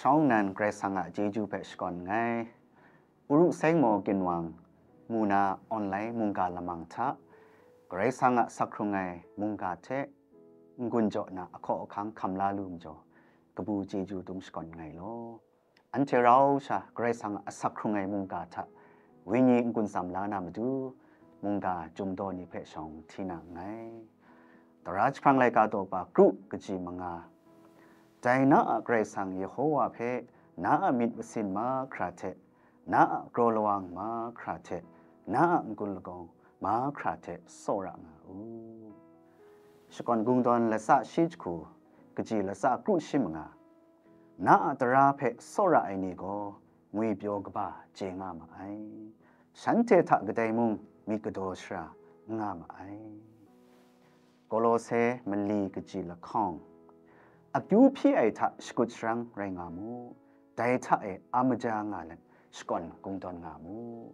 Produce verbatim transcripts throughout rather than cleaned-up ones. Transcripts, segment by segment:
Shawng nnan Karai Kasang a chyeju hpe shakawn nngai. Uru Seng Maw Ginwang mu na online mungga lamang hta, Karai Kasang a sak hkrung ai mungga hte n-gun jaw na ahkaw ahkang hkam la lu majaw, kabu chyeju dum shakawn nngai law. Anhte rau sha Karai Kasang a sak hkrung ai mungga hta wenyi n-gun tsam la na matu, mungga chyum daw ni hpe shawng hti na nngai. Tara jahprang laika daw pa kru kaji manga. Dai na a Karai Kasang Yehowa hpe na a myit masin mahkra hte, na a kraw lawang mahkra hte, na a n-gun lagaw mahkra hte tsawra nga u. Shakawn Kungdawn latsa shi jahku, kaji latsa kru shi manga. Na a tara hpe tsawra ai ni gaw ngwipyaw kaba chye nga ma ai. Shanhte hta kadai mung myit kadaw shara n nga ma ai. Kolose mali kaji lahkawng, akyu hpyi ai hta shakut sharang rai nga mu, dai hta e a maja nga let shakawn kungdawn nga mu.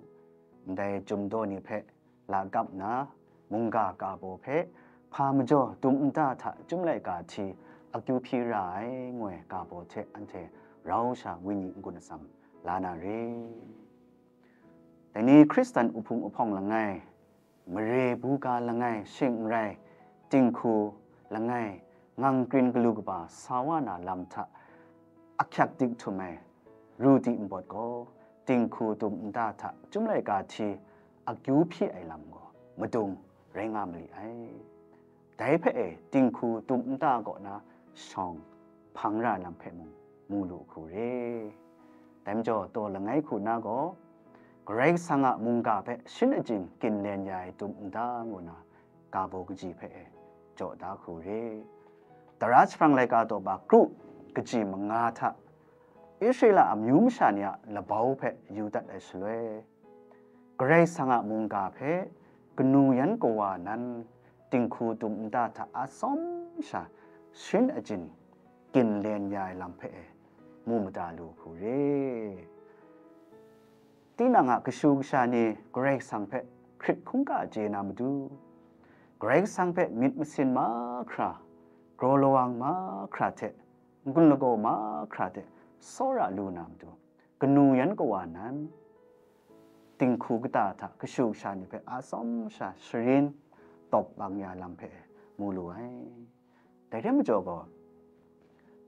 Ndai chyum daw ni hpe lakap nna, mungga ka baw hpe hpa majaw dum nta hta chyum laika hti akyu hpyi ra ai, ngu ai ka baw hte anhte rau sha wenyi n-gun atsam la na re. Dai ni Hkristan uhpung uhpawng langai, mare buga langai, shing n rai, dinghku langai, ngang krin galu kaba sa wa na lam hta ahkyak dik htum ai ru di npawt gaw, dinghku dum nta hta chyum laika hti akyu hpyi ai lam gaw madung rai nga mali ai. Dai hpe e dinghku dum nta kaw na shawng hpang ra lam hpe mung mu lu hku re. Dai majaw taw langai hku na gaw, Karai Kasang a mungga hpe shin ajin ginlen ya ai dum nta ngu na ga baw kaji hpe e jaw da hku re. Tara jahprang laika daw pa kru kaji manga hta, Israela amyu masha ni a labau hpe yu dat ai shaloi, Karai Kasang a mungga hpe kanu yan kawa nan dinghku dum nta hta atsawm sha shin ajin ginlen ya ai lam hpe e mu mada lu hku re. Tinang a kashu kasha ni Karai Kasang hpe hkrit hkungga chye na matu, Karai Kasang hpe myit masin mahkra, kraw lawang mahkra hte, n-gun lagaw mahkra hte tsawra lu na matu, kanu yan kawa nan, dinghku kata hta kashu kasha ni hpe atsawm sha sharin tawp bang ya lam hpe mu lu ai. Dai re majaw gaw,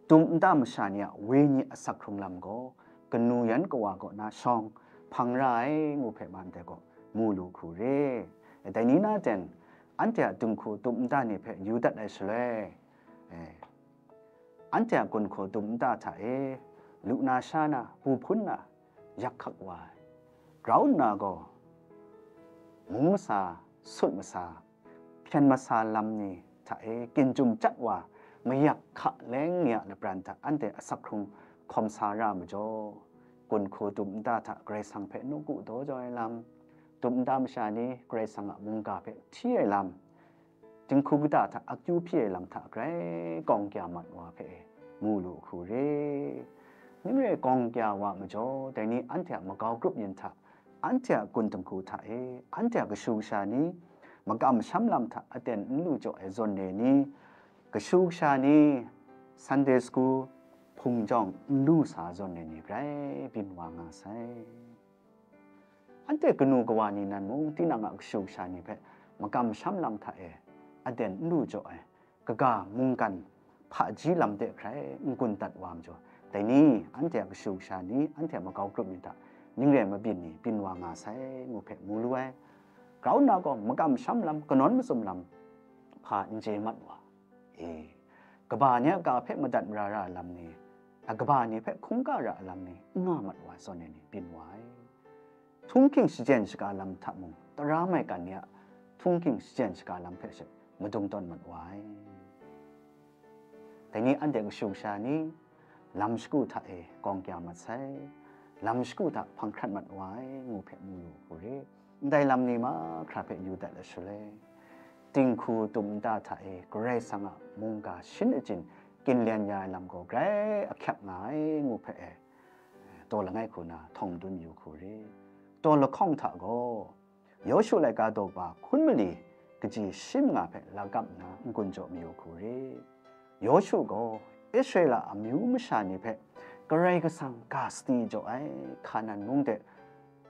dum nta masha ni a wenyi asak hkrung lam gaw kanu yan kawa kaw na shawng hpang ra ai ngu hpe man dai gaw mu lu hku re. Dai ni na ten, anhte a dinghku dum nta ni hpe yu dat ai shaloi, e, anhte a gunhku dum nta hta e, lu na sha na, bu hpun na, yak hkak wa ai. Grau nna gaw, mung masa, sut masa, hpyen masa lam ni hta e, ginjum chyat wa, mayak hka leng ni a lapran hta anhte asak hkrung hkawm sa ra majaw, gunhku dum nta hta Karai Kasang hpe nawku daw jau ai lam, dum nta masha ni Karai Kasang a mungga hpe hti ai lam, dinghku kata hta akyu hpyi ai lam hta grai kawng kya mat wa hpe e mu lu hku re. Ning re kawng kya wa majaw, dai ni anhte a makau grup yin hta, anhte a gun dinghku hta e, anhte a kashu kasha ni, makam masham lam hta aten n lu jaw ai zawn e ni, kashu kasha ni, Sunday school, hpung jawng n lu sa zawn e ni grai byin wa nga sai. Anhte kanu kawa ni nan mung tinang a kashu kasha ni hpe makam masham lam hta e aten n lu jaw ai, kaga mungkan hpaji lam de hkrai n-gun dat wa majaw, dai ni anhte a kashu kasha ni, anhte a makau grup ni hta ning re ai mabyin ni byin wa nga sai ngu hpe mu lu ai. Grau nna gaw, makam masham lam, kanawn mazum lam hpa n chye mat wa, e, kaba ni a ga hpe madat mara ra ai lam ni, a kaba ni hpe hkungga ra ai lam ni n nga mat wa ai zawn e ni byin wa ai. Htunghking shachyen shaga lam hta mung, tara maigan ni a htunghking shachyen shaga lam hpe she madung tawn mat wa ai. Dai ni anhte kashu kasha ni, lam shagu hta e kawng kya mat sai, lam shagu hta hpang hkrat mat wa ai ngu hpe mu lu hku re. Ndai lam ni mahkra hpe yu dat ai shaloi, dinghku dum nta hta e Karai Kasang a mungga shin ajin ginlen ya ai lam gaw grai ahkyak nga ai ngu hpe e, taw langai hku na htawng dun yu hku re. Taw lahkawng hta gaw, Yawshu laika daw pa hkun mali kaji shi manga hpe lakap nna n-gun jaw mayu hku re. Yawshu gaw Israela amyu masha ni hpe Karai Kasang ga sadi jaw ai Hkanan mung de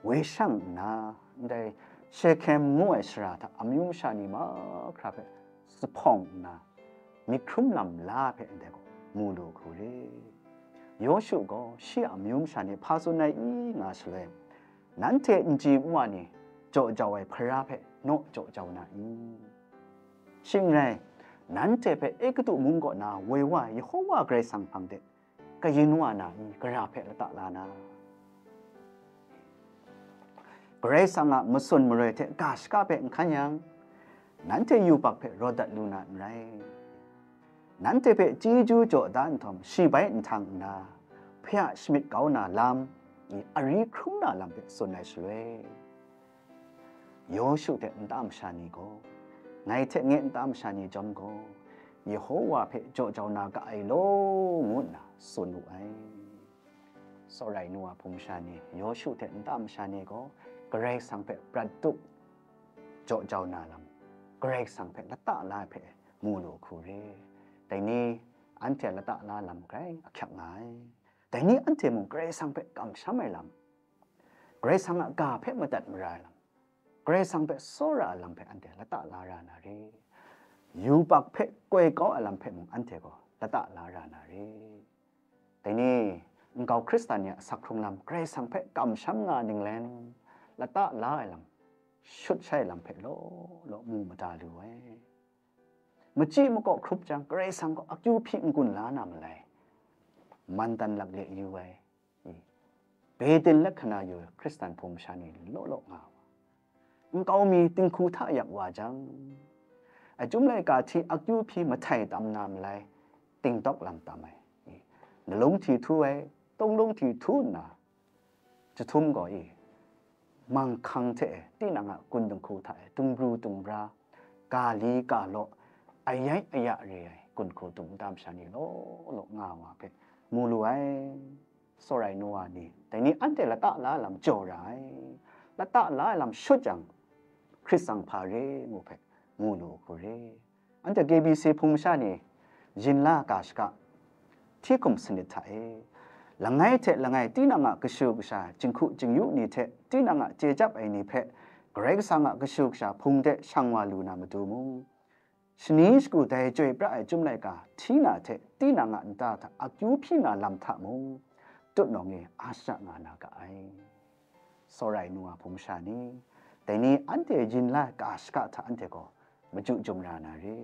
woi shang nna, ndai Shehkem ngu ai shara hta amyu masha ni mahkra hpe zuphpawng nna, myit hkrum lam la hpe ndai gaw mu lu hku re. Yawshu gaw shi a amyu masha ni hpa tsun ai i nga shaloi, nanhte nji nwa ni jaw jau ai hpara hpe naw jaw jau na i? Shing rai, nanhte hpe Egutu mung kaw na woi wa Yehova Karai Kasang hpang de kayin wa na i? Gara hpe lata la na? Karai Kasang a matsun maroi hte ga shaka hpe n hkan yang, nanhte yubak hpe rawt dat lu na n rai. Nanhte hpe chyeju jaw da nhtawm, shi bai nhtang nna, hpya shamyit kau na lam, i ari hkrum na lam hpe tsun ai shaloi, Yawshu hte nta masha ni gaw, ngai hte nye nta masha ni chyawm gaw, Yehova hpe jaw jau na ga ai law, ngu nna tsun wu ai. Tsawra ai nu wa hpung masha ni, Yawshu hte nta masha ni gaw Karai Kasang hpe prat tup jaw jau na lam, Karai Kasang hpe lata la ai hpe mu lu hku re. Dai ni anhte lata la lam grai ahkyak nga ai. Dai ni anhte mung Karai Kasang hpe kamsham ai lam, Karai Kasang a ga hpe madat mara ai lam, Karai Kasang hpe tsawra ai lam hpe anhte lata la ra na re. Yubak hpe koi kau ai lam hpe mung anhte gaw lata la ra na re. Dai ni, nkau Hkristan ni a asak hkrung lam, Karai Kasang hpe kamsham nga ninglen lata la ai lam, shut shai lam hpe law law mu mada lu ai. Machyi makaw hkrup jang, Karai Kasang gaw akyu hpyi n-gun la na malai, mandan lakle yu ai, i, Bethel lakhana yu ai Hkristan hpung masha ni law law nga wa. Nkau mi dinghku hta yak wa jang, a, Chyum laika hti akyu hpyi mahtai tam na malai, tingtawk lam tam ai, i, nalung hti htu ai, tunglung hti htu nna, jahtum gaw i, manghkang hte e tinang a gun dinghku hta e dungru dungra, ga li ga law, ayai aya re ai gun hku dung nta masha ni law law nga wa hpe mu lu ai. Tsawra ai nu wa ni, dai ni anhte lata la ai lam jaw ra ai, lata la ai lam shut jang, Hkrit tsang hpa re ngu hpe mu lu hku re. Anhte K B C hpung masha ni, yin la ga shaka, hti hkum sanit hta e, langai hte langai tinang a kashu kasha, jinghku jingyu ni hte tinang a chye chyap ai ni hpe, Karai Kasang a kashu kasha hpung de shang wa lu na matu mung, shani shagu dai Chyoi pra ai Chyum laika hti na hte tinang a nta hta akyu hpyi na lam hta mung, tutnawng e a shada nga na ga ai. Tsawra ai nu wa hpung masha ni, dai ni anhte yin la ai ga shaka hta anhte gaw machyu jum ra na re.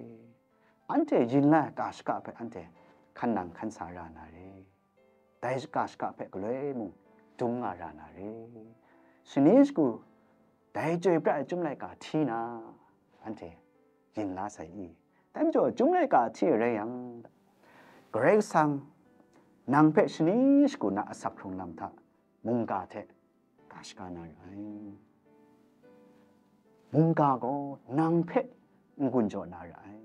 Anhte yin la ai ga shaka hpe anhte hkan nang hkan sa ra na re. Dai ga shaka hpe galoi mung dum nga ra na re. Shani shagu dai Chyoi pra ai Chyum laika hti na, anhte yin la sai i? Dai majaw, Chyum laika hti rai yang, Karai Kasang nang hpe shani shagu na asak hkrung lam hta mungga hte ga shaga na ra ai. Mungga gaw nang hpe n-gun jaw na ra ai.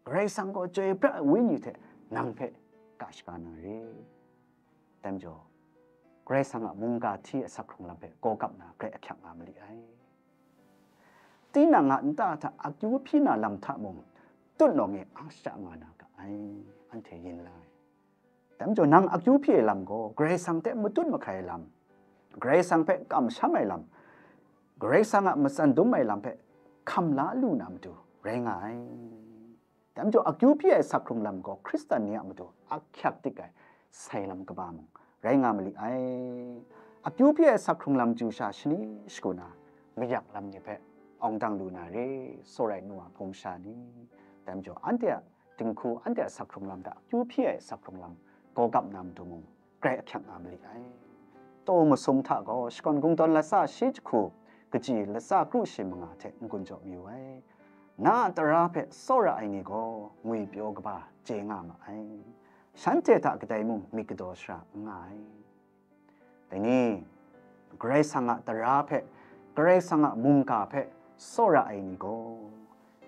Karai Kasang gaw Chyoi pra ai Wenyi hte nang hpe ga shaga na re. Dai majaw, Karai Kasang a mungga hti asak hkrung lam hpe gaw gap na grai ahkyak nga mali ai. Tinang a nta hta akyu hpyi na lam hta mung, tutnawng e a shada nga na ga ai, anhte yin la ai. Dai majaw, nang akyu hpyi ai lam gaw Karai Kasang hte matut mahkai ai lam, Karai Kasang hpe kamsham ai lam, Karai Kasang a matsan dum ai lam hpe hkam la lu na matu rai nga ai. Dai majaw, akyu hpyi ai asak hkrung lam gaw Hkristan ni a matu ahkyak dik ai sai lam kaba mung rai nga mali ai. Akyu hpyi ai asak hkrung lam chyu sha shani shagu na mayak lam ni hpe awng dang lu na re, tsawra ai nu wa hpung masha ni. Dai majaw, anhte a dinghku, anhte a asak hkrung lam hta akyu hpyi ai asak hkrung lam gaw gap na matu mung, grai ahkyak nga mali ai. Taw masum hta gaw, shakawn kungdawn latsa shi jahku, kaji latsa kru shi manga hte n-gun jaw mayu ai. Na a tara hpe tsawra ai ni gaw ngwipyaw kaba chye nga ma ai. Shanhte hta kadai mung myit kadaw shara n nga ai. Dai ni, Karai Kasang a tara hpe, Karai Kasang a mungga hpe tsawra ai ni gaw,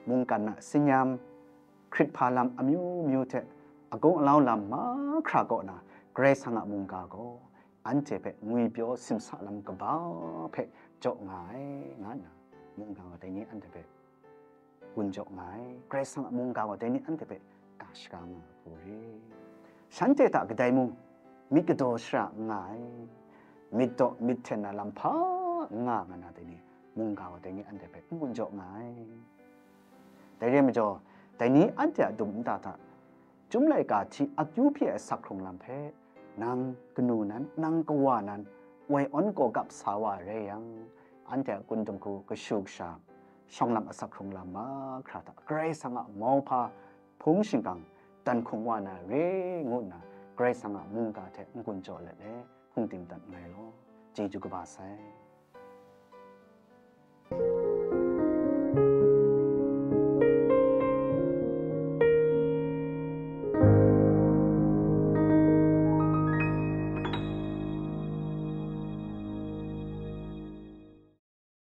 mungkan a sinyam, hkrit hpa lam amyu myu hte agung alau lam mahkra kaw na, Karai Kasang a mungga gaw anhte hpe ngwipyaw simsa lam kaba hpe jaw nga ai, nga nna, mungga wa dai ni anhte hpe gun jaw nga ai. Karai Kasang a mungga wa dai ni anhte hpe ga shaga nga hku re. Shanhte hta kadai mung myit kadaw shara n nga ai, myit daw myit hten na lam hpa n nga nga na dai ni, mungga wa dai ni anhte hpe n gun jaw nga ai. Dai re ai majaw, dai ni anhte a dum nta hta, Chyum laika hti akyu hpyi ai asak hkrung lam hpe, nang kanu nan, nang kawa nan, woi awn kawgap sa wa rai yang, anhte a kundum hku kashu kasha, shawng lam asak hkrung lam mahkra hta Karai Kasang a mauhpa hpung shingkang dan hkung wa na re ngu nna, Karai Kasang a mungga hte n-gun jaw let le, hpung tim dat nngai law. Chyeju kaba sai.